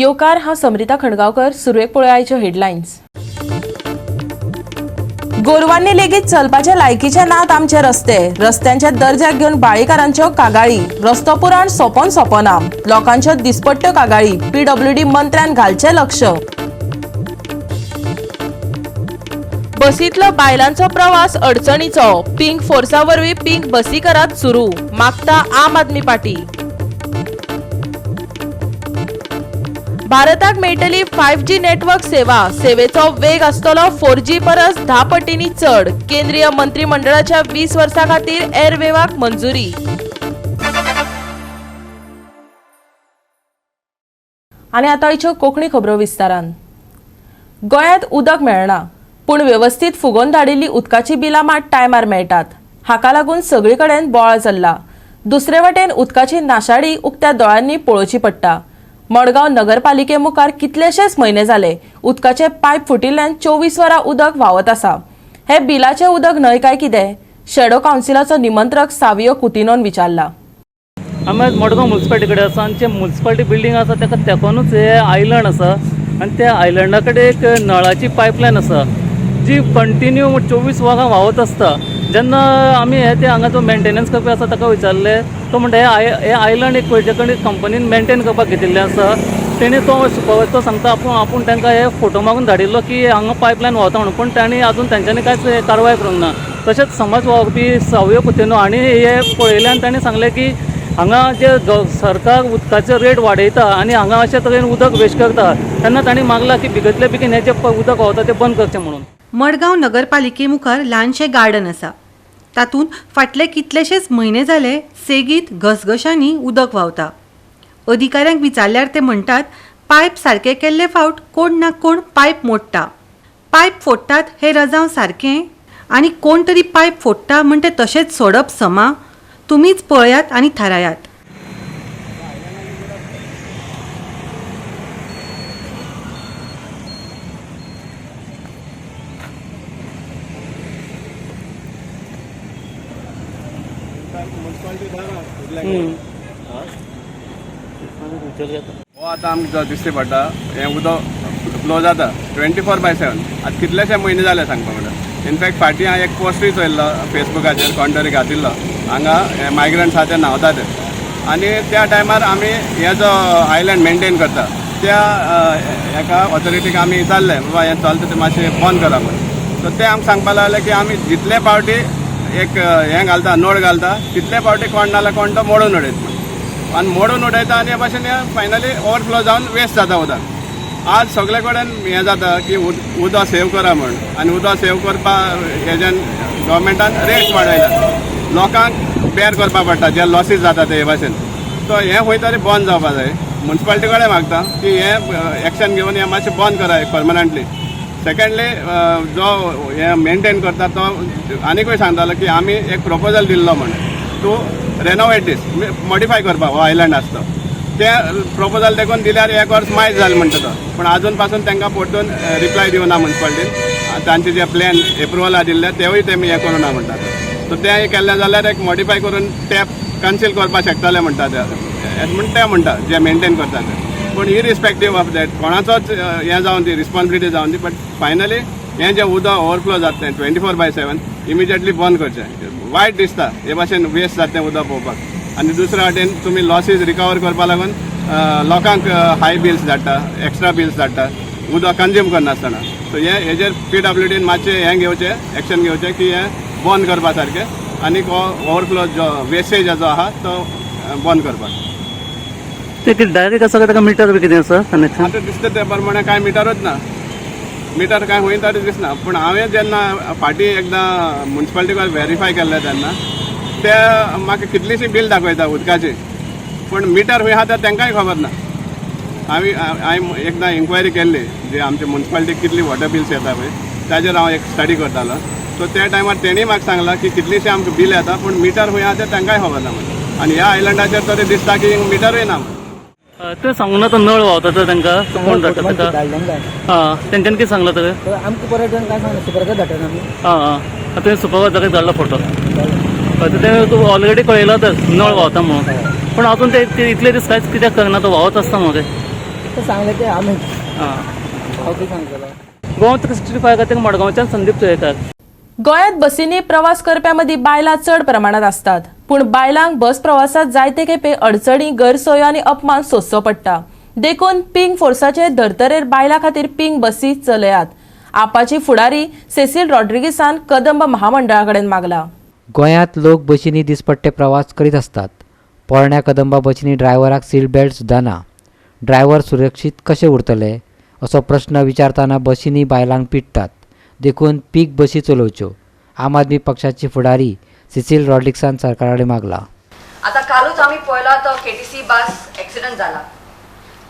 येवकार. हांव समरिता खंडगांवकर. सुरवेक पळोवया आयच्यो हेडलायन्स. गोरवांनी लेगीत चलपाचे लायकीचे नात आमचे रस्ते. रस्त्यांच्या दर्जाक घेवन बाळीकारांच्यो कागाळी. रस्तो पुराण सोंपोन सोंपोना. लोकांच्यो दिसपट्ट्यो कागाळी. पीडब्ल्यूडी मंत्र्यान घालचें लक्ष. बसींतलो बायलांचो प्रवास अडचणीचो. पिंक फोर्सा वरवीं पिंक बसी करात सुरू, मागता आम आदमी पार्टी. भारताक मेळटली 5G नेटवर्क सेवा. सेवेचो वेग आसतलो 4G परस 10 पटींनी चड. केंद्रीय मंत्रिमंडळाच्या 20 वर्सां खातीर एअरवेवाक मंजुरी. आनी आतां आयच्यो कोंकणी खबरो विस्तारान. गोंयांत उदक मेळना, पूण वेवस्थीत फुगोवन धाडिल्ली उदकाची बिलां मात टायमार मेळटात. हाका लागून सगळे कडेन बोवाळ चल्ला. दुसरे वटेन उदकाची नाशाडी उक्त्या दोळ्यांनी पळोवची पडटा. मडगांव नगरपालिके मुखार कितलेशेच म्हयने जाले उदकाचे पायप फुटिल्ल्यान 24 वरां उदक व्हांवत आसा. हे बिलाचें उदक न्हय काय कितें? शेडो कावन्सिलाचो निमंत्रक सावियो कुतिनोन विचारला. आमी आयज मडगांव मुन्सिपालिटी कडेन आसा आनी जे मुन्सिपालिटी बिल्डींग आसा ताका तेकोनूच हे आयलंड आसा आनी त्या आयलंडा कडेन एक नळाची पायपलायन आसा जी कंटिन्यू 24 वरां व्हांवत आसता. जेन्ना आमी हे ते हांगा जो मेंटेनन्स करपी आसा ताका विचारलें, तो म्हणटा हे आयलंड एक खंयचे कडेन कंपनीन मेंटेन करपाक घेतिल्लें आसा. तेणी तो सुपरवायजर तो सांगता आपूण आपूण तांकां हे फोटो मागून धाडिल्लो की हांगा पायपलायन व्हांवता म्हणून, पूण तांणी अजून तेंच्यांनी कांयच कारवाय करूंक ना. तशेंच समाज वावुरपी सावयो कुतिन्हो हांणी हे पळयलें आनी तांणी सांगलें की हांगा जे सरकार उदकाचो रेट वाडयता आनी हांगा अशे तरेन उदक वेस्ट करता, तेन्ना तांणी मागलां की बेगितले बेगीन हें जें उदक व्हांवता तें बंद करचें म्हणून. मडगांव नगरपालिके मुखार ल्हानशें गार्डन आसा. तातूंत फाटले कितलेशेच म्हयने जाले सेगीत घसघशांनी उदक व्हांवता. अधिकाऱ्यांक विचारल्यार ते म्हणटात, पायप सारके केल्ले फावट कोण ना कोण पायप मोडटा. पायप फोडटात हें रजांव सारकें? आनी कोण तरी पायप फोडटा म्हण तें तशेंच सोडप समा? तुमीच पळयात आनी थारायात. हो आतां आमकां जो दिश्टी पडटा हें उदक फ्लो जाता 24/7. आतां कितलेशे म्हयने जाले सांगपा म्हणल्यार. इनफॅक्ट फाटीं हांवें एक पोस्टूय चोयल्लो फेसबुकाचेर, कोण तरी घातिल्लो हांगा हे मायग्रंट्स आहा ते न्हांवता ते. आनी त्या टायमार आमी हे जो आयलंड मेंटेन करता त्या हेका ऑथॉरिटीक आमी विचारलें, बाबा हें चलता तें मातशें बंद करा म्हूण. सो ते आमकां सांगपा लागले की आमी जितले फावटी एक हें घालता, नळ घालता, तितले फावटी कोण ना जाल्यार कोण तो मोडून उडयता म्हूण. आनी मोडून उडयता आनी हे भाशेन हें फायनली ओवरफ्लो जावन वेस्ट जाता उदक. आज सगळे कडेन हें जाता की उदक सेव करा म्हूण, आनी उदक सेव करपा हेज्यान गव्हर्मेंटान रेट वाडयला. लोकांक बेर करपा पडटा जे लॉसीस जाता ते हे भाशेन. सो हें खंय तरी बंद जावपा जाय. मुन्सिपालिटी कडेन मागता की हें एक्शन घेवन हें मातशें बंद करा परमनंटली. सेकंडली, जो हें मेंटेन करता तो आनीकूय सांगतालो की आमी एक प्रपोजल दिल्लो म्हण टू रेनोवेट दीस, मॉडिफाय करपाक हो आयलंड आसतो. ते प्रपोजल देखून दिल्यार एक वर्स मायज जालें म्हणटा तो, पूण आजून पासून तांकां परतून रिप्लाय दिवना मुन्सिपालिटीन. तांचे जे प्लॅन एप्रुवला दिल्ले तेवूय तेमी हें करूं ना म्हणटात. सो तें केल्लें जाल्यार एक मॉडिफाय करून टॅप कन्सील करपाक शकताले म्हणटा ते, अशें म्हण ते म्हणटा जे मेंटेन करता ते. पूण इरिस्पेक्टीव ऑफ that, कोणाचोच हें जावन ती रिस्पॉन्सिबिलिटी जावन ती, बट फायनली हें जें उदक ओवरफ्लो जाता तें 24/7 इमिजिएटली बंद करचें. वायट दिसता हे भाशेन वेस्ट जाता तें उदक पळोवपाक. आनी दुसऱ्या वाटेन तुमी लॉसीस रिकवर करपा लागून लोकांक हाय बिल्स धाडटा, एक्स्ट्रा बिल्स धाडटा उदक कंज्यूम करनासतना. सो हे हेजेर पीडब्ल्यूडीन मातशें हें घेवचें, एक्शन घेवचें की हें बंद करपा सारकें आनी हो ओवरफ्लो जो वेस्टेज जो आहा तो बंद करपाक. ते कितें डायरेक्ट आसा काय ताका मिटर बी कितें आसा कनेक्शन? आतां दिसता ते प्रमाणे कांय मिटरूच ना. मिटर कांय खंय तरी दिसना. पूण हांवें जेन्ना फाटीं एकदां मुन्सिपालिटी कडेन वेरीफाय केल्लें तेन्ना ते म्हाका कितलीशीं बील दाखयता उदकाची, पूण मिटर खंय आहा तें तांकांय खबर ना. हांवें एकदां इन्क्वायरी केल्ली जे आमचे मुन्सिपालिटीक कितली वॉटर बिल्स येता पळय ताजेर हांव एक स्टडी करतालो. सो त्या टायमार तेणी म्हाका सांगलां की कितलीशीं आमकां बील येता, पूण मिटर खंय आहा तें तांकांय खबर ना म्हणून. आनी ह्या आयलंडाचेर तरी दिसता की मिटरूय ना म्हणून. तुवें सांगूं ना तो नळ व्हांवता तो तांकां कोण धाडटा ताका? धाडलें काय? आं, तेंच्यांनी कितें सांगलां तर? तर आमकां परत येवन काय सांगलें, सुपरवायजर धाडटा आमी. आं आं, तुवें सुपरवायजराक धाडलो फोटो? हय, तर तें ऑलरेडी कळयलां तर नळ व्हांवता म्हणून, पूण अजून ते ते इतले दीस कांयच कित्याक करना? तो व्हांवत आसता मरे. ते सांगलें ते आमी. आं. हांव कितें सांगतलो. गोवा 365 खातीर मडगांवच्यान संदीप तुयेकर. गोंयांत बसींनी प्रवास करप्यां मदीं बायलां चड प्रमाणांत आसतात, पूण बायलांक बस प्रवासात जायते खेपे अडचणी, गैरसोयो आनी अपमान सोंसचो पडटा. देखून पिंक फोर्साचे धर्तरेर बायलां खातीर पिंक बसी चलयात. आपाची फुडारी सेसील रॉड्रिगीसान कदंब महामंडळा कडेन मागला. गोंयांत लोक बशींनी दिसपट्टे प्रवास करीत आसतात. पोरण्या कदंबा बशींनी ड्रायव्हराक सीट बेल्ट सुद्दां ना. ड्रायव्हर सुरक्षीत कशे उरतले असो प्रस्न विचारतना बशींनी बायलांक पिडटात. देखून पीक बशी चलोवच्यो. आम आदमी पक्षाची फुडारी सिसील रॉड्रिग्सान सरकारा कडेन मागला. आता कालूच आमी पळयला तो केटीसी बस एक्सिडंट जाला.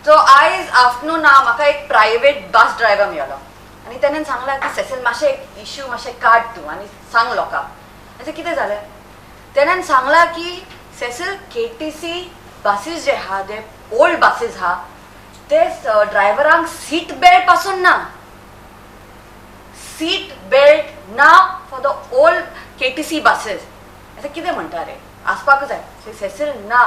सो आयज आफ्टरनून म्हाका एक प्रायवेट बस ड्रायव्हर मेळ्ळो आनी तेणेन सांगलां की सेसील मातशें एक इश्यू मातशें काड तूं आनी सांग लोकांक. अशें कितें जालें, तेणेन सांगलां की सेसील केटीसी बसीस जे आहा, जे ओल्ड बसीस आहा, ते ड्रायव्हरांक सीट बेल्ट पासून ना, सीट बेल्ट ना for the old KTC buses. अशें कितें म्हणटा रे, आसपाकूच जाय सेसील ना.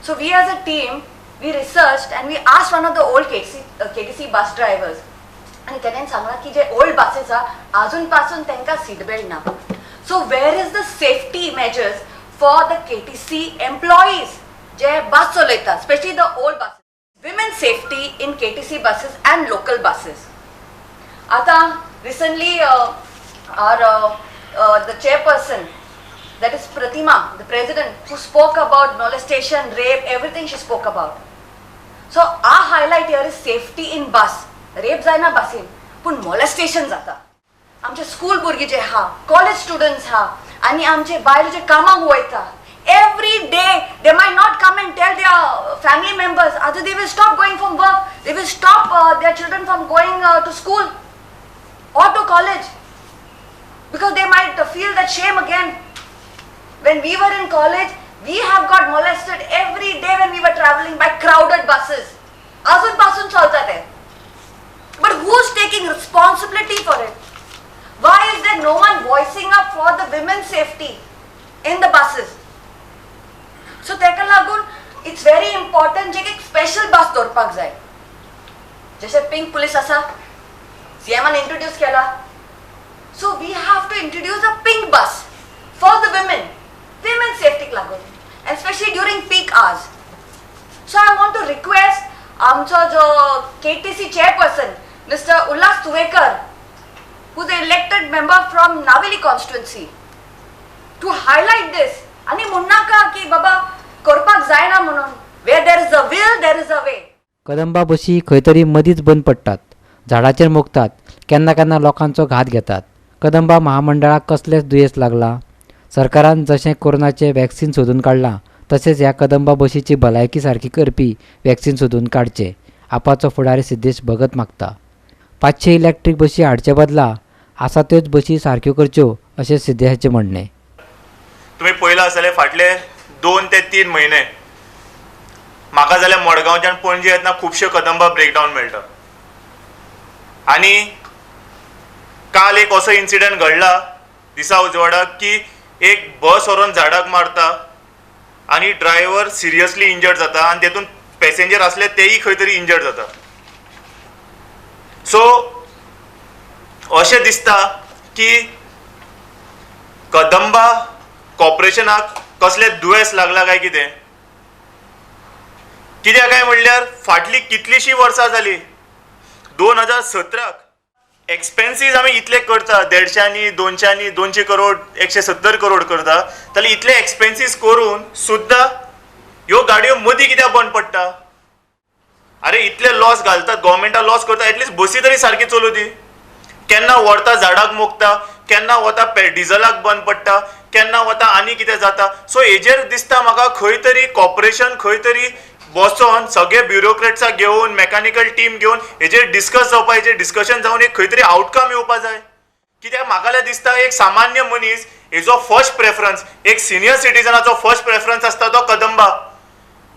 So we as a team we research and we asked one of the old KTC bus drivers आनी तेणेन सांगलां की जे ओल्ड बसीस आहा आजून पासून तांकां सीट बेल्ट ना. So where is the safety measures for the KTC employees जे बस चलयता, specially the old buses. Women safety in KTC buses and local buses. आतां recently our the chairperson, that is Pratima, the president, who spoke about molestation, rape, everything she spoke about. So our highlight here is safety in bus. Rape जायना बसीन, पूण molestation जाता. आमचे school भुरगीं जे आहा, college students आहा आनी आमचे बायल जे कामाक वयता, every day they might not come and tell their family members, आतां they will stop going from work, they will stop their children from going to school or to college because they might feel that shame again. When we were in college, we have got molested every day when we were traveling by crowded buses. Azun pasun chalta te. But who's taking responsibility for it? Why is there no one voicing up for the women's safety in the buses? So teka lagun, it's very important जे एक special bus दवरपाक जाय. जशे pink police आसा, CM introduce केला. So we have to introduce a pink bus for the women, women safety लागून, and especially during peak hours. So I want to request आमचो जो KTC chairperson, Mr. Ulhas Tuvekar, who is the elected member from Naveli constituency, to highlight this. आनी म्हणनाका की बाबा करपाक जायना म्हणून. Where there is a will, there is a way. Kadamba बशी खंय तरी मदींच बंद पडटात, झाडाचेर मोगतात, केन्ना केन्ना लोकांचो घात घेतात. कदंबा महामंडळाक कसलेंच दुयेंस लागलां? सरकारान जशें कोरोनाचें वॅक्सिन सोदून काडलां तशेंच ह्या कदंबा बशीची भलायकी सारकी करपी वॅक्सिन सोदून काडचें, आपाचो फुडारी सिद्धेश भगत मागता. 500 इलेक्ट्रीक बशी हाडचे बदला आसा त्योच बशी सारक्यो करच्यो अशें सिद्धेशाचें म्हणणें. तुमी पळयलां आसतलें फाटले 2 ते 3 म्हयने म्हाका जाल्यार मडगांवच्यान पणजे येतना खुबश्यो कदंबा ब्रेकडावन मेळटा. आनी काल एक असो इन्सिडंट घडला दिसा उजवाडाक की एक बस व्हरोन झाडाक मारता आनी ड्रायव्हर सिरियसली इंजर्ड जाता आनी तेतून पॅसेंजर आसले तेय खंय तरी इंजर्ड जाता. सो अशें दिसता की कदंबा कॉर्पोरेशनाक कसलें दुयेंस लागलां काय कितें. कित्याक काय म्हणल्यार फाटलीं कितलींशीं वर्सां जालीं 2017 एक्सपेन्सीस आमी इतले करता, 150 200 200 करोड 170 करोड करता, जाल्यार इतले एक्सपेन्सीस करून सुद्दां ह्यो गाडयो मदीं कित्याक बंद पडटा? अरे इतले लॉस घालतात, गव्हर्मेंटा लॉस करता, एटलिस्ट बसी तरी सारकी चलोवं दी. केन्ना व्हरता झाडाक मोगता, केन्ना वता डिजलाक बंद पडटा, केन्ना वता आनी कितें जाता. सो हेजेर दिसता म्हाका खंय तरी कॉर्पोरेशन खंय तरी बसोन सगळे ब्युरोक्रेट्साक घेवन मेकॅनिकल टीम घेवन हेजेर डिस्कस जावपा, हेजेर डिस्कशन जावन एक खंय तरी आवटकम येवपा जाय. कित्याक म्हाका जाल्यार दिसता एक सामान्य मनीस हेजो फर्स्ट प्रेफरन्स, एक सिनियर सिटीजनाचो फर्स्ट प्रेफरन्स आसता तो कदंबा.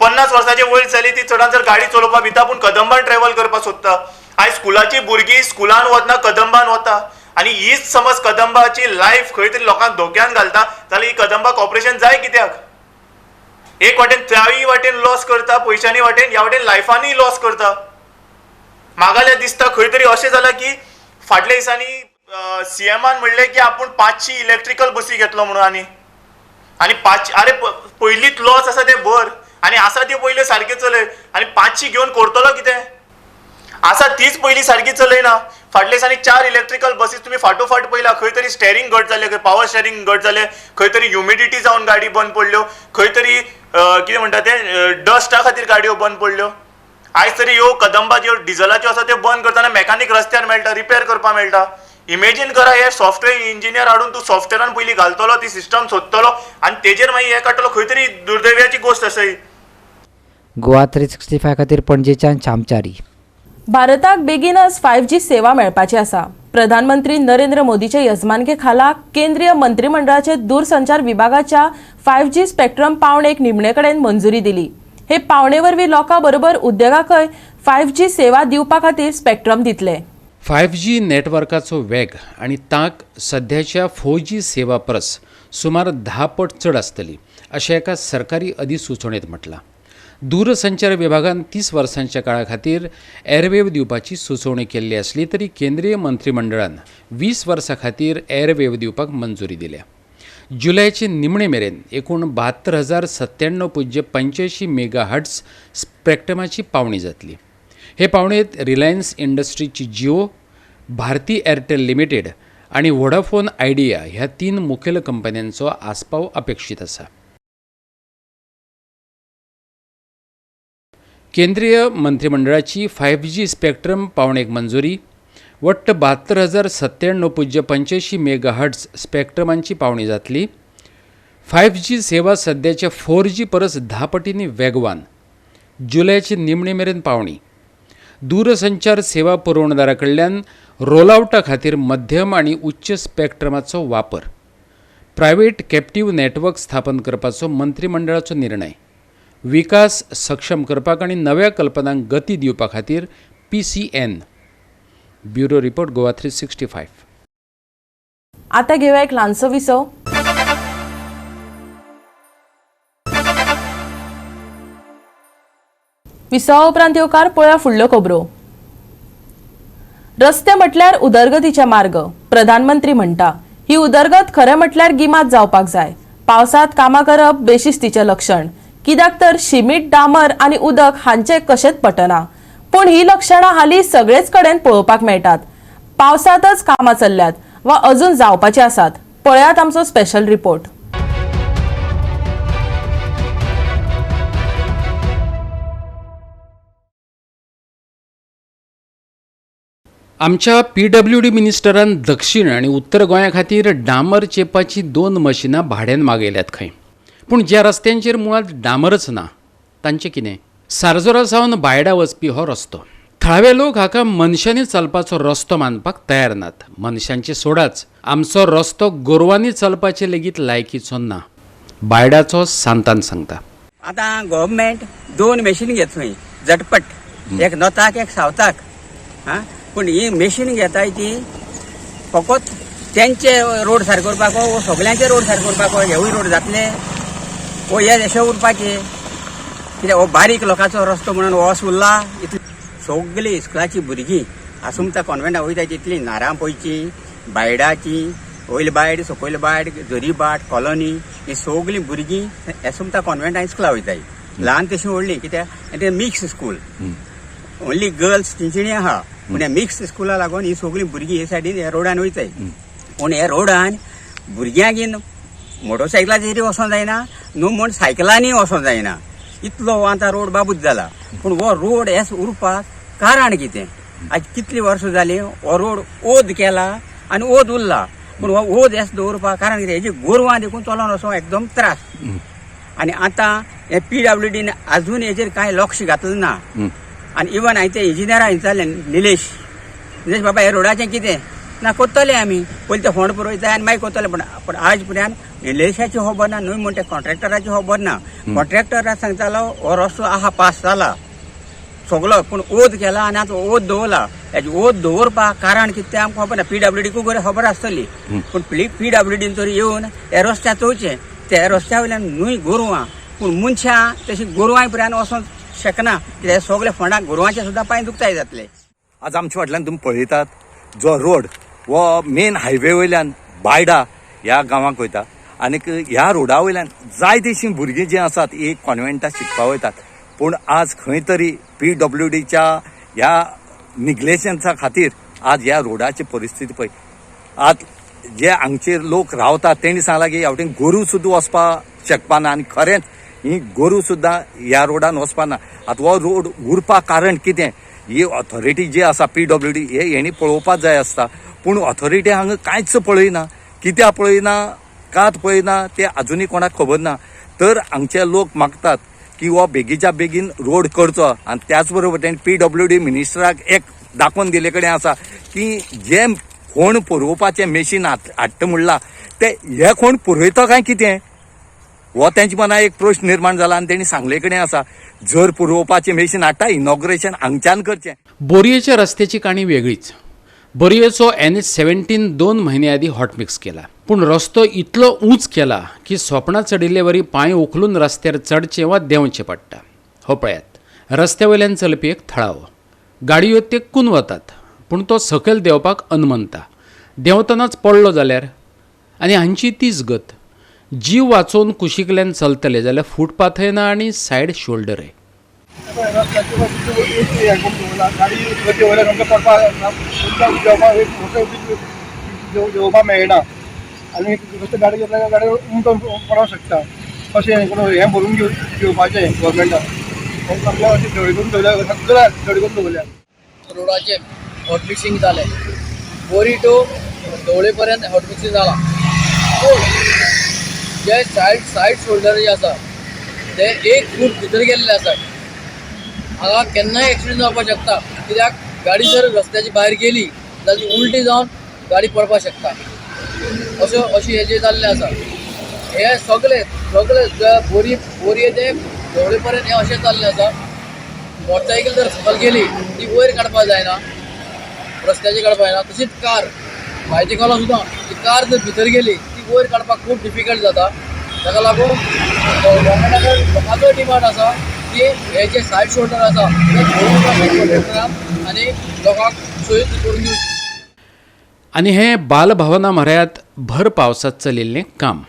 50 वर्साचे वयर जाली ती चडान चड गाडी चलोवपाक भिता, पूण कदंबान ट्रॅवल करपाक सोदता. आयज स्कुलाची भुरगीं स्कुलान वतना कदंबान वता आनी हीच समज कदंबाची लायफ खंय तरी लोकांक धोक्यान घालता जाल्यार ही कदंबा कॉर्पोरेशन जाय कित्याक? एक वाटेन त्याय वाटेन लॉस करता पयशांनी वाटेन, ह्या वाटेन लायफानूय लॉस करता. म्हाका दिसता खंय तरी अशें जालां की फाटल्या दिसांनी सीएमान म्हणलें की आपूण 500 इलेक्ट्रिकल बसी घेतलो म्हणून आनी आनी 5 अरे पयलींच लॉस आसा ते भर आनी आसा त्यो पयल्यो सारक्यो चलय आनी 500 घेवन करतलो कितें? आसा तीच पयली सारकी चलयना. फाटल्या दिसांनी 4 इलेक्ट्रिकल बसीस तुमी फाटोफाट पळयला, खंय तरी स्टेरींग घट जालें, खंय पावर स्टेरींग घट जालें, खंय तरी ह्युमिडिटी जावन गाडी बंद पडल्यो, खंय तरी कितें म्हणटा तें डस्टा खातीर गाडयो बंद पडल्यो. आयज तरी ह्यो कदंबा ज्यो डिजलाच्यो आसा त्यो बंद करतना मॅकानीक रस्त्यार मेळटा, रिपेर करपाक मेळटा. इमेजीन करा, हे सॉफ्टवेअर इंजिनियर हाडून तूं सॉफ्टवेअरान पयलीं घालतलो, ती सिस्टम सोदतलो आनी तेजेर मागीर हें काडटलो. खंय तरी दुर्दैवाची गोश्ट आसा ही. गोवा 365 खातीर पणजेच्यान श्यामचारी. भारताक बेगीनच 5G सेवा मेळपाची आसा. प्रधानमंत्री नरेंद्र मोदीचे यजमानके खाला केंद्रीय मंत्रिमंडळाचे दूरसंचार विभागाच्या 5G spectrum पावणेक निमणे कडेन मंजुरी दिली. हे पावणे वरवीं लोकां बरोबर उद्देगाकय 5G सेवा दिवपा खातीर स्पेक्ट्रम दितले. 5G नेटवर्काचो वेग आनी तांक सध्याच्या 4G सेवा परस सुमार 10 पट चड आसतली अशें एका सरकारी अधिसुचोवणेंत म्हटलां. दूरसंचार विभागान 30 वर्सांच्या काळा खातीर एअरवेव दिवपाची सुचोवणी केल्ली आसली तरी केंद्रीय मंत्रिमंडळान 20 वर्सां खातीर एअरवेव दिवपाक मंजुरी दिल्या. जुलयाचे निमणे मेरेन एकूण 72,097.85 मेगाहर्ट्ज स्पेक्ट्रमाची पावणी जातली. हे पावणेंत रिलायन्स इंडस्ट्रीची जिओ, भारती एअरटेल लिमिटेड आनी वोडाफोन आयडिया ह्या 3 मुखेल कंपन्यांचो आस्पाव अपेक्षीत आसा. केंद्रीय मंत्रिमंडळाची 5G spectrum पावणेक मंजुरी, वट्ट 72,097.85 मेगाहर्ट्ज स्पेक्ट्रमांची पावणी जातली. 5G सेवा सध्याच्या 4G परस 10 पटींनी वेगवान. जुलयाचे निमणे मेरेन पावणी. दूरसंचार सेवा पुरवणदारा कडल्यान रोलआवटा खातीर मध्यम आनी उच्च स्पेक्ट्रमाचो वापर. प्रायव्हेट कॅप्टीव नेटवर्क स्थापन करपाचो मंत्रिमंडळाचो निर्णय. विकास सक्षम करपाक आनी नव्या कल्पनांक गती दिवपा खातीर PCN. Bureau report, Goa 365. आता घेऊया एक ल्हानसो विसव. विसवा उपरांत येवकार पळया फुडल्यो खबरो. रस्ते म्हटल्यार उदरगतीचे मार्ग, प्रधानमंत्री म्हणटा. ही उदरगत खरें म्हटल्यार गिमात जावपाक जाय. पावसांत कामां करप बेशिस्तीचें लक्षण, कित्याक तर शिमीट, डांबर आनी उदक हांचें कशेंच पटना. पूण ही लक्षणां हालीं सगळेच कडेन पळोवपाक मेळटात. पावसांतच कामां चल्ल्यात वा अजून जावपाची आसात. पळयात आमचो स्पेशल रिपोर्ट. आमच्या PWD मिनिस्टरान दक्षिण आनी उत्तर गोंया खातीर डांबर चेपाची 2 मशिनां भाड्यान मागयल्यात खंय, पूण ज्या रस्त्यांचेर मुळांत डांबरच ना तांचें कितें? सारजोरा सावन बायडा वचपी हो रस्तो. थळावे लोक हाका मनशांनी चलपाचो रस्तो मानपाक तयार नात. मनशांचे सोडाच, आमचो रस्तो गोरवांनी चलपाचे लेगीत लायकीचो ना, बायडाचो सांतान सांगता. आतां गव्हर्मेंट 2 मशीन घेत खंय झटपट, एक नॉर्थाक एक सावथाक. आं, पूण ही मशीन घेताय ती फकत तेंचे रोड सारके करपाक वो सगल्यांचे रोड सारके करपाक, हेवूय रोड जातले वो हे अशें उरपाचे कित्याक हो बारीक लोकांचो रस्तो म्हणून हो असो उरला. इतली सगळीं इस्कुलाची भुरगीं आसुमता कॉन्वेंटा वयता तितली नारां पोयची, बायडाची, वयली बायड, सकयल बायड, झरी बाट, कॉलनी, ही सगळीं भुरगीं आसुमता कॉन्वेंटा इस्कुला वयताय. ल्हान तशी व्हडली, कित्याक तें मिक्स स्कूल, ओन्ली गर्ल्स तेंच्यांनी आहा, पूण ह्या मिक्स स्कुला लागून ही सगळीं भुरगीं हे सायडीन ह्या रोडान वयताय. पूण ह्या रोडान भुरग्यांक मोटरसायकलाचेर वचोंक जायना, न्हू म्हूण सायकलांनी वचोंक जायना, इतलो हो आतां रोड बाबूत जाला. पूण हो रोड हेच उरपाक कारण कितें? आज कितलीं वर्सां जालीं हो रोड ओद केला आनी ओद उरला, पूण हो ओद हेच दवरपाक कारण कितें? हेजी गोरवां देखून चलोन वचोंक एकदम त्रास. आनी आतां हे PWDन आजून हेजेर कांय लक्ष घातलें ना. आनी इवन हांवें ते इंजिनियराक विचारलें, निलेश, निलेश बाबा हे रोडाचें कितें? ना करतले आमी, पयलीं ते फोंड पुरयता आनी मागीर करतले. पूण आज पर्यंत निलेशाची खबर ना, न्हय म्हण त्या कॉन्ट्रॅक्टराची खबर ना. कॉन्ट्रॅक्टराक सांगतालो हो रस्तो आहा पास जाला सगलो, पूण ओद केला आनी आतां ओद दवरला. हेजी ओद दवरपाक कारण कितें तें आमकां खबर ना. PWDकूय खबर आसतली, पूण PWDन तरी येवन हे रस्त्यार चोवचें. त्या रस्त्या वयल्यान न्हय गोरवां, पूण मनशां तशीं गोरवां पर्यंत वचोंक शकना, कित्याक सगळे फोंडाक गोरवांचे सुद्दां पांय दुखताय जातले. आज आमच्या फाटल्यान तुमी पळयतात जो रोड हो मेन हायवे वयल्यान बायडा ह्या गांवाक वयता आनीक ह्या रोडा वयल्यान जायतीशीं भुरगीं जीं आसात ही कॉन्वेंटाक शिकपाक वयतात. पूण आज खंय तरी PWDच्या ह्या निग्लेशन्सा खातीर आज ह्या रोडाची परिस्थिती पळय. आज जे हांगचे लोक रावतात तेणी सांगलां की ह्या वटेन गोरू सुद्दां वचपाक शकपाना आनी खरेंच ही गोरू सुद्दां ह्या रोडान वचपाना. आतां हो रोड उरपाक कारण कितें ही ऑथॉरिटी जी आसा PWD हे हेणी पळोवपाक जाय आसता. पूण ऑथॉरिटी हांगा कांयच पळयना, कित्याक पळयना, कात पळयना ते आजुनूय कोणाक खबर ना. तर हांगचे लोक मागतात की हो बेगीच्या बेगीन रोड करचो आनी त्याच बरोबर तेणी PWD मिनिस्टराक एक दाखोवन दिल्ले कडेन आसा की जे कोण पुरोवपाचें मेशीन हाडटा म्हणलां ते हे कोण पुरयता काय कितें हो तेंच्या मनाक एक प्रश्न निर्माण जाला आनी तेणी सांगले कडेन आसा जर पुरोवपाचें मेशीन हाडटा इनॉग्रेशन हांगच्यान करचें. बोरयेच्या रस्त्याची काणी वेगळीच. बोरयेचो NH17 2 म्हयने आदीं हॉटमिक्स केला, पूण रस्तो इतलो उंच केला की सोपणां चडिल्ले वरी पांय उखलून रस्त्यार चडचें वा देंवचें पडटा. हो पळयात रस्त्या वयल्यान चलपी एक थळावो, गाडयो तेक्कून वतात पूण तो सकयल देंवपाक अनमनता. देंवतनाच पडलो जाल्यार आनी हांची तीच गत. जीव वाचोवन कुशीकल्यान चलतले जाल्यार फुटपाथय ना आनी सायड शोल्डरय. जेवपाक मेळना आनी गाडी घेतल्यार गाडी उमटोन पडोंक शकता. अशें हें भरून घेवपाचें गव्हर्मेंटान अशें धडी करून दवरल्या, सगळ्या धडी करून दवरल्या. रोडाचें हॉटमिक्सिंग जालें, बोरी टू ढवळे पर्यंत हॉटमिक्सिंग जालां, पूण जे सायड शोल्डर जे आसा ते 1 फूट भितर गेल्ले आसा. हांगा केन्नाय एक्सिडंट जावपाक शकता, कित्याक गाडी जर रस्त्याची भायर गेली जाल्यार उलटी जावन गाडी पडपाक शकता. अशें अशें हें जें जाल्लें आसा हे सगळे सगळे बोरी बोरये ते ढवळे पर्यंत हें अशें जाल्लें आसा. मोटरसायकल जर सकयल गेली ती वयर काडपाक जायना, रस्त्याचेर काडपाक जायना. तशीच कार बायसिकलां सुद्दां ती कार जर भितर गेली ती वयर काडपाक खूब डिफिकल्ट जाता. ताका लागून गव्हर्मेंटाचो लोकांचो डिमांड आसा की हे जे सायड शोल्डर आसा ते आनी लोकांक सोयी करून दिवची. आनी हें बालभवना म्हऱ्यांत भर पावसांत चलिल्लें काम.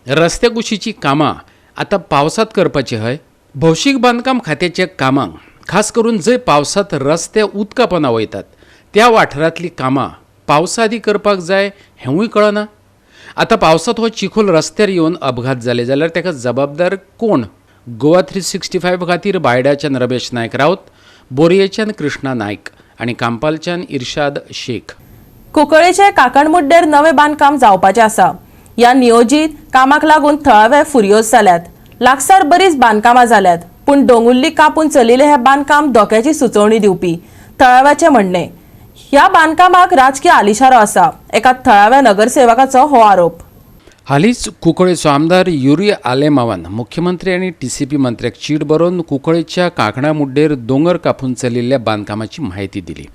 रस्त्या कुशीचीं कामां आतां पावसांत करपाचीं हय. भौशीक बांदकाम खात्याच्या कामांक खास करून जंय पावसांत रस्ते उदका पोंदा वयतात त्या वाठारांतलीं कामां पावसा आदीं करपाक जाय हेंवूय कळना. आतां पावसांत हो चिखोल रस्त्यार येवन अपघात जाले जाल्यार ताका जबाबदार कोण? गोवा 365 खातीर बायडाच्यान रमेश नायक राऊत, बोरयेच्यान कृष्णा नायक आनी कांपालच्यान इर्शाद शेख. कुंकळेचे काकणमुड्डेर नवें बांदकाम जावपाचें आसा. ह्या नियोजीत कामाक लागून थळावे फुर्योज जाल्यात. लागसार बरीच बांदकामां जाल्यात, पूण दोंगुल्ली कापून चलिल्लें हें बांदकाम धोक्याची सुचोवणी दिवपी थळाव्याचें म्हणणें. ह्या बांदकामाक राजकीय आलिशारो आसा, एका थळाव्या नगरसेवकाचो हो आरोप. हालींच कुंकळेचो आमदार युरी आलेमावान मुख्यमंत्री आनी TCP मंत्र्याक चीट बरोवन कुंकळेच्या कांकणा मुड्डेर दोंगर कापून चलिल्ल्या बांदकामाची म्हायती दिली.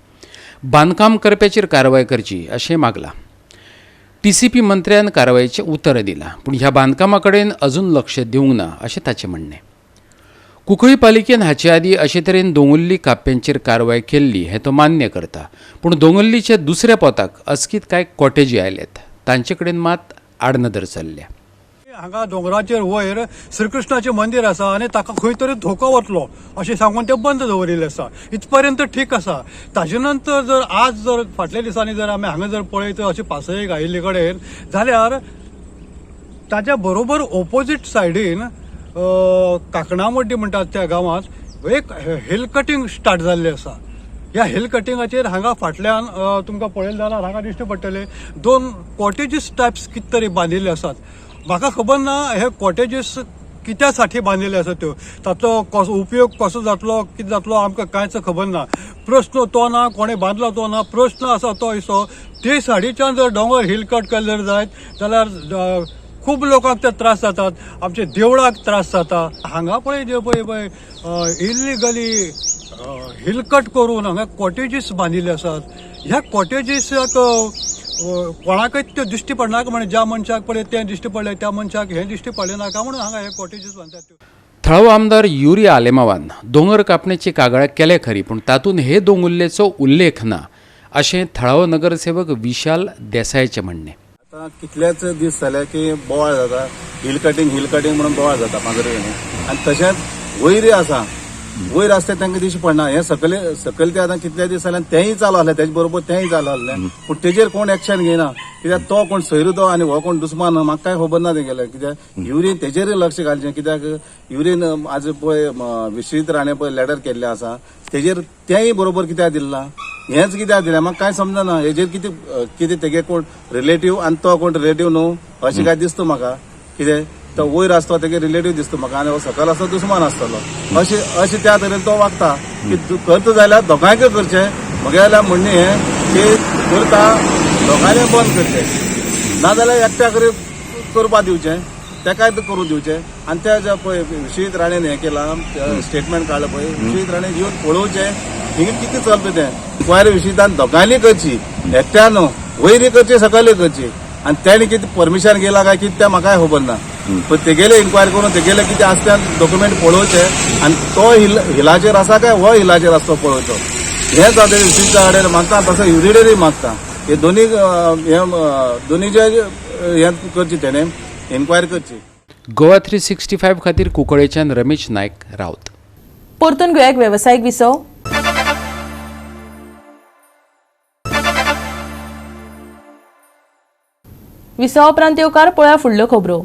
बांदकाम करप्याचेर कारवाय करची अशें मागलां. TCP मंत्र्यान कारवायेचें उतर दिलां, पूण ह्या बांदकामा कडेन अजून लक्ष दिवंक ना अशें ताचें म्हणणें. कुंकळी पालिकेन हाचे आदीं अशे तरेन दोंगुल्ली काप्प्यांचेर कारवाय केल्ली हें तो मान्य करता, पूण दोंगुल्लीच्या दुसऱ्या पोताक अचकीत कांय कॉटेजी आयल्यात तांचे कडेन मात आडनदर चल्ल्या. हांगा दोंगराचेर वयर श्रीकृष्णाचें मंदीर आसा आनी ताका खंय तरी धोको वतलो अशें सांगून तें बंद दवरिल्लें आसा. इतपर्यंत ठीक आसा. ताजे नंतर जर आज जर फाटल्या दिसांनी जर आमी हांगा जर पळयत अशें पासयेक आयिल्ले कडेन जाल्यार ताज्या बरोबर ओपोजीट सायडीन काकणामड्डी म्हणटात त्या गांवांत एक हिल कटींग स्टार्ट जाल्लें आसा. ह्या हिल कटिंगाचेर हांगा फाटल्यान तुमकां पळयलें जाल्यार हांगा दिश्टी पडटलें 2 कॉटेजीस टायप्स कितें तरी बांदिल्ले आसात. म्हाका खबर ना हे कॉटेजीस कित्या साठी बांदिल्ले आसात त्यो, ताचो कसो उपयोग कसो जातलो कितें जातलो आमकां कांयच खबर ना. प्रश्न तो ना कोणें बांदलो तो ना, प्रश्न आसा तो असो ते साडीच्यान जर दोंगर हिल कट केले जर जायत जाल्यार खूब लोकांक ते त्रास जातात, आमच्या देवळाक त्रास जाता. हांगा पळय जे पळय पळय इल्लिगली हिलकट करून हांगा कॉटेजीस बांदिल्ले आसात. ह्या कॉटेजीसाक कोणाकय त्यो दिश्टी पडनाका, म्हणजे ज्या मनशाक पळय तें दिश्टी पडलें त्या मनशाक हें दिश्टी पडलें नाका म्हणून हांगा हे कॉटेजीस बांदतात. थळावो आमदार युरी आलेमावान दोंगर कापणेची कागाळ केल्या खरी, पूण तातूंत हे दोंगुल्लेचो उल्लेख ना अशें थळावो नगरसेवक विशाल देसायाचें म्हणणें. आतां कितलेच दीस जाले की बोवाळ जाता, हिल कटिंग हिल कटिंग म्हणून बोवाळ जाता पांजरे, आनी तशेंच वयरय आसा, वयर आसता तांकां दिश्टी पडना. हें सकयल सकयल ते आतां कितले दीस जाले तेंय चालू आसलें, तेजे बरोबर तेंय चालू आसलें, पूण तेजेर कोण एक्शन घेयना. कित्याक तो कोण सोयरो तो आनी हो कोण दुस्मान म्हाका कांय खबर ना तेगेलें. कित्याक युरीन तेजेरय लक्ष घालचें, कित्याक युरीन आज पळय विश्वजीत राणे पळय लेटर केल्लें आसा तेजेर तेंय बरोबर कित्याक दिल्लां, हेंच कित्याक दिलें म्हाका कांय समजना. हेजेर कितें कितें तेगे कोण रिलेटीव आनी तो कोण रिलेटीव न्हू अशें काय दिसता म्हाका. कितें तो वयर आसता तेगे रिलेटीव दिसता म्हाका आनी हो सकयल आसता दुस्मान आसतलो अशें अशें त्या तरेन तो वागता. की करता जाल्यार दोगांयकय करचें, म्हगेल्या म्हणणें हें की करता दोगांयलें बंद करचें, नाजाल्यार एकट्या करी करपा दिवचें, तेकाय करूं दिवचें. आनी त्या ज्या पळय विश्वजीत राणेन हें केलां स्टेटमेंट काडलां पळय, विश्वजीत राणे येवन पळोवचें हिंगा कितें चलता तें. इन्क्वायरी विश्वजितान दोगांयली करची, एकट्या न्हू, वयरय करची सकयलय करची. आनी तेणें कितें परमिशन घेयलां काय कितें तें म्हाकाय खबर ना, पण तेगेले इन्क्वायरी करून तेगेले कितें आसा तें डॉक्युमेंट पळोवचें आनी तो हिलाचेर आसा काय हो हिलाचेर आसा तो पळोवचो. हेंच हांव विश्वजिता कडेन मागता, तसो युरिडेरूय मागता. हे दोनी हे दोनी जे हें करची तेणें इन्क्वायरी करची. गोवा 365 खातीर कुंकळेच्यान रमेश नायक राऊत. परतून घेवया एक वेवसायीक विसव. विसवा उपरांत येवकार पळया फुडल्यो खबरो.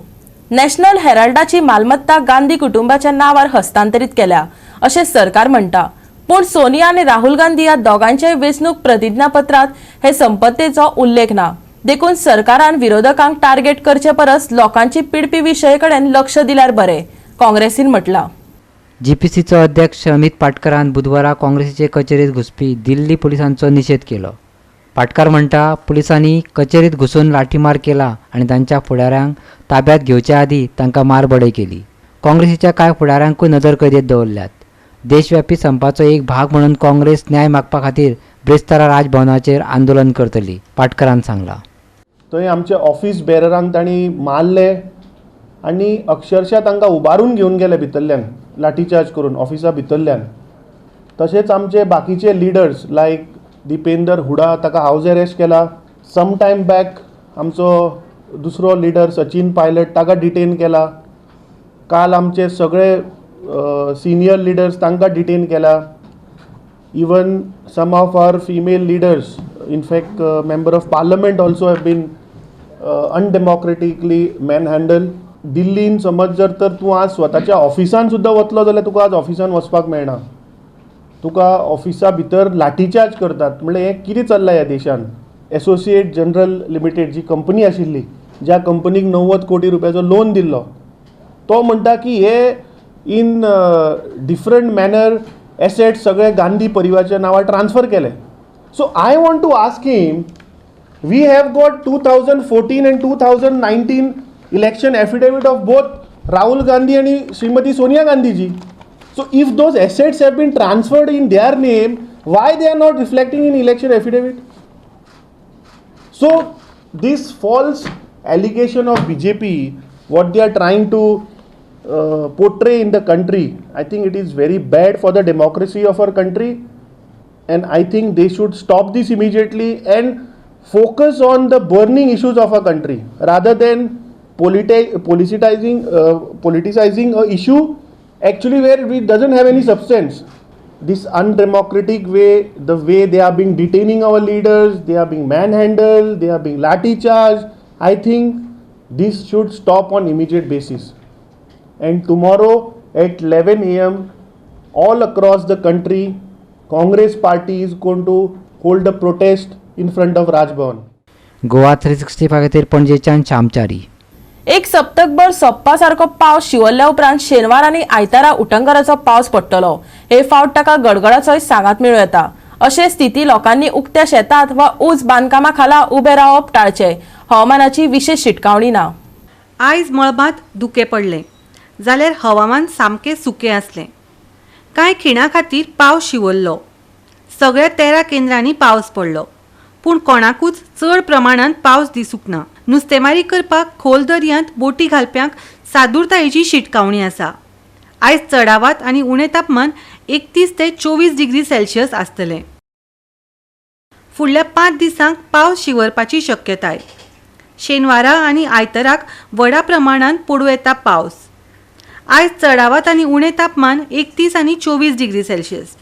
नॅशनल हेराल्डाची मालमत्ता गांधी कुटुंबाच्या नांवार हस्तांतरीत केल्या अशें सरकार म्हणटा, पूण सोनिया आनी राहुल गांधी ह्या दोगांच्याय वेंचणूक प्रतिज्ञापत्रांत हे संपत्तेचो उल्लेख ना. देखून सरकारान विरोधकांक टार्गेट करचे परस लोकांची पिडपी विशये कडेन लक्ष दिल्यार बरें, काँग्रेसीन म्हटलां. जीपीसीचो अध्यक्ष अमित पाटकरान बुधवारा काँग्रेसीचे कचेरीत घुसपी दिल्ली पुलिसांचो निशेध केलो. पाटकार म्हणटा, पुलिसांनी कचेरीत घुसून लाठीमार केला आनी तांच्या फुडाऱ्यांक ताब्यात घेवचे आदीं तांकां मारबडय केली. काँग्रेसीच्या कांय फुडाऱ्यांकूय नदर कैदेत दवरल्यात. देशव्यापी संपाचो एक भाग म्हणून काँग्रेस न्याय मागपा खातीर ब्रेस्तारा राजभवनाचेर आंदोलन करतली, पाटकरान सांगलां. थंय आमचे ऑफिस बेररांक तांणी मारले आनी अक्षरशा तांकां उबारून घेवन गेले भितरल्यान, लाठीचार्ज करून ऑफिसा भितरल्यान. तशेंच आमचे बाकीचे लिडर्स लायक दीपेंदर हुडा ताका हावज अरेस्ट केला. सम टायम बॅक आमचो दुसरो लिडर सचिन पायलट ताका डिटेन केला. काल आमचे सगळे सिनियर लिडर्स तांकां डिटेन केला. Even some of our female leaders, in fact member of parliament also have been undemocratically manhandle. दिल्लीन समज जर तर तूं आज स्वताच्या ऑफिसान सुद्दां वतलो जाल्यार तुका आज ऑफिसान वचपाक मेळना, तुका ऑफिसा भितर लाठीचार्ज करतात. म्हणल्यार हें कितें चल्लां ह्या देशान? एसोसिएट जनरल लिमिटेड जी कंपनी आशिल्ली, ज्या कंपनीक 90 कोटी रुपयाचो लोन दिल्लो, तो म्हणटा की हे इन डिफरंट मॅनर एसेट्स सगळे गांधी परिवाराच्या नांवार ट्रान्सफर केले. So I want to ask him, we have got 2014 and 2019 election affidavit of both Rahul Gandhi आनी श्रीमती Sonia Gandhiji. So if those assets have been transferred in their name, why they are not reflecting in election affidavit? So this false allegation of BJP, what they are trying to portray in the country, I think it is very bad for the democracy of our country, and I think they should stop this immediately and focus on the burning issues of our country rather than politicizing a issue actually where it doesn't have any substance. This undemocratic way, the way they are being detaining our leaders, they are being manhandled, they are being lathi charged, I think this should stop on immediate basis. And tomorrow at 11 a.m. all across the country, Congress party is going to hold a protest in front of Raj Bhavan. Goa 365 खातीर पणजेच्यान श्यामचारी. एक सप्तकभर सोप्पा सारको पावस शिवरल्या उपरांत शेनवार आनी आयतारा उटंगराचो पावस पडटलो. हे फावट ताका गडगडाचोय सांगात मेळूं येता. अशे स्थिती लोकांनी उक्त्या शेतात वा ऊंच बांदकामा खाला उबे रावप टाळचे. हवामानाची विशेष शिटकावणी ना. आयज मळबांत धुकें पडलें जाल्यार हवामान सामकें सुकें आसलें. कांय खिणा खातीर पावस शिवरलो. सगळ्या 13 केंद्रांनी पावस पडलो, पूण कोणाकूच चड प्रमाणांत पावस दिसूंक ना. नुस्तेमारी करपाक खोल दर्यांत बोटी घालप्यांक सादूरतायेची शिटकावणी आसा. आयज चडावात आनी उणें तापमान 31 ते 24 डिग्री सेल्सियस आसतलें. फुडल्या 5 दिसांक पावस शिंवरपाची शक्यताय. शेनवारा आनी आयताराक व्हडा प्रमाणांत पडूं येता पावस. आयज चडावात आनी उणें तापमान 31 आनी 24 डिग्री सेल्सियस.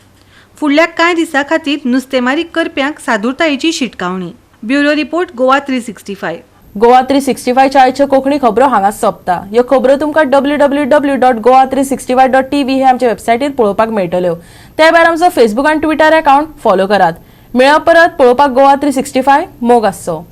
फुडल्या कांय दिसां खातीर नुस्तेमारी करप्यांक सादूरतायेची शिटकावणी. Bureau report, Goa 365. Goa 365च्या आयच्यो कोंकणी खबरो हांगाच सोंपता. ह्यो खबरो तुमकां www.goa365.tv हे आमच्या वेबसायटीर पळोवपाक मेळटल्यो. त्या भायर आमचो फेसबूक आनी ट्विटर अकाउंट फॉलो करात. मेळप परत. पळोवपाक गोवा 365 मोग आसचो.